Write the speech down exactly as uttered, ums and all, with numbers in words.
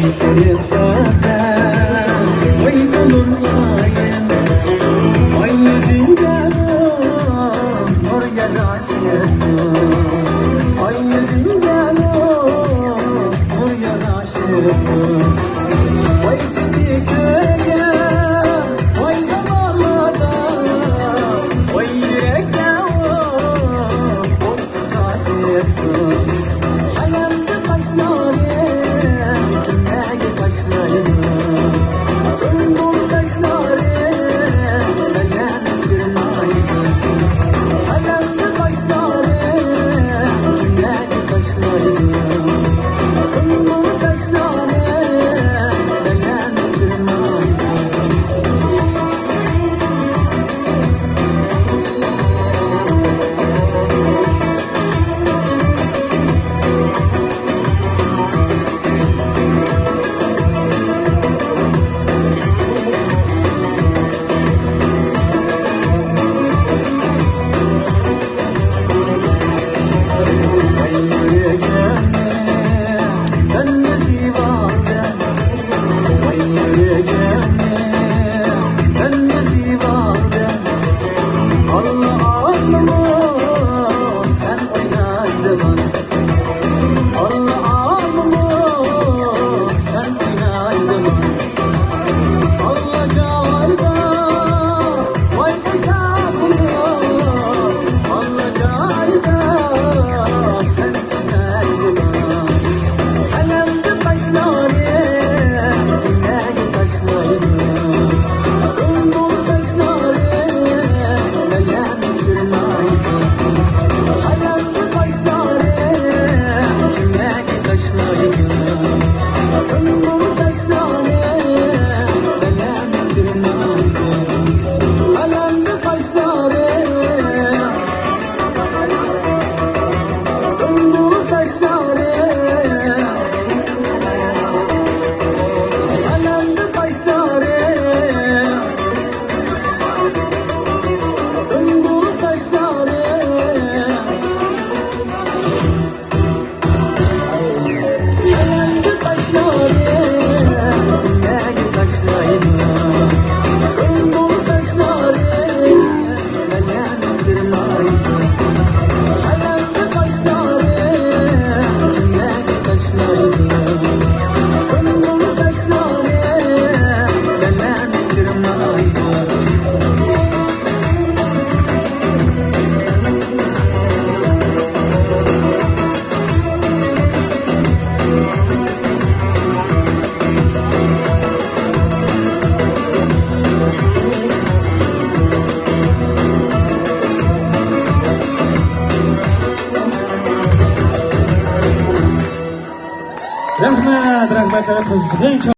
سېرىق سەھەردە، ۋاي تولۇن ئايىم، ئاي يۈزىدە نۇر ياراشىپ، ئاي يۈزىدە نۇر ياراشىپ، ۋاي سېنى كۆرگەن، ۋاي زامانلاردا، ۋاي يۈرەكتە ئوت تۇتاشىپ. ئەلەمدە قاشلىرىڭ كىملەرگە تاشلايدۇ؟ سۇمبۇل چاچلىرىڭ بەدەننى چىرمايدۇ. ئەلەمدە قاشلىرىڭ كىملەرگە تاشلايدۇ؟ سۇمبۇل چاچلىرىڭ بەدەننى چىرمايدۇ. سەن يۈرىكىمنى، سەن يۈرىكىمنى، سەن يۈرىكىمنى. ئاللا ئالىمۇ سەن ئوينايدىغان، ئاللا ئالىمۇ سەن ئوينايدىغان. ئاللا جايدا، ۋاي قىزلار، ئاللا جايدا سەن ئەلەمدە قاشلىرىڭ كىملەرگە تاشلايدۇ؟ سۇمبۇل چاچلىرىڭ بەدەننى چىرمايدۇ. ئەلەمدە قاشلىرىڭ كىملەرگە تاشلايدۇ؟ سۇمبۇل چاچلىرىڭ بەدەننى چىرمايدۇ. ئەلەمدە قاشلىرىڭ سۇمبۇل چاچلىرىڭ، ئەلەمدە قاشلىرىڭ، سۇمبۇل چاچلىرىڭ. ئەلەمدە قاشلىرىڭ، كىملەرگە تاشلايدۇ؟ سۇمبۇل چاچلىرىڭ، بەدەننى چىرمايدۇ. ئەلەمدە قاشلىرىڭ، كىملەرگە تاشلايدۇ؟ سۇمبۇل چاچلىرىڭ، بەدەننى چىرمايدۇ. رەھمەت، رەھمەت، قىزغىن.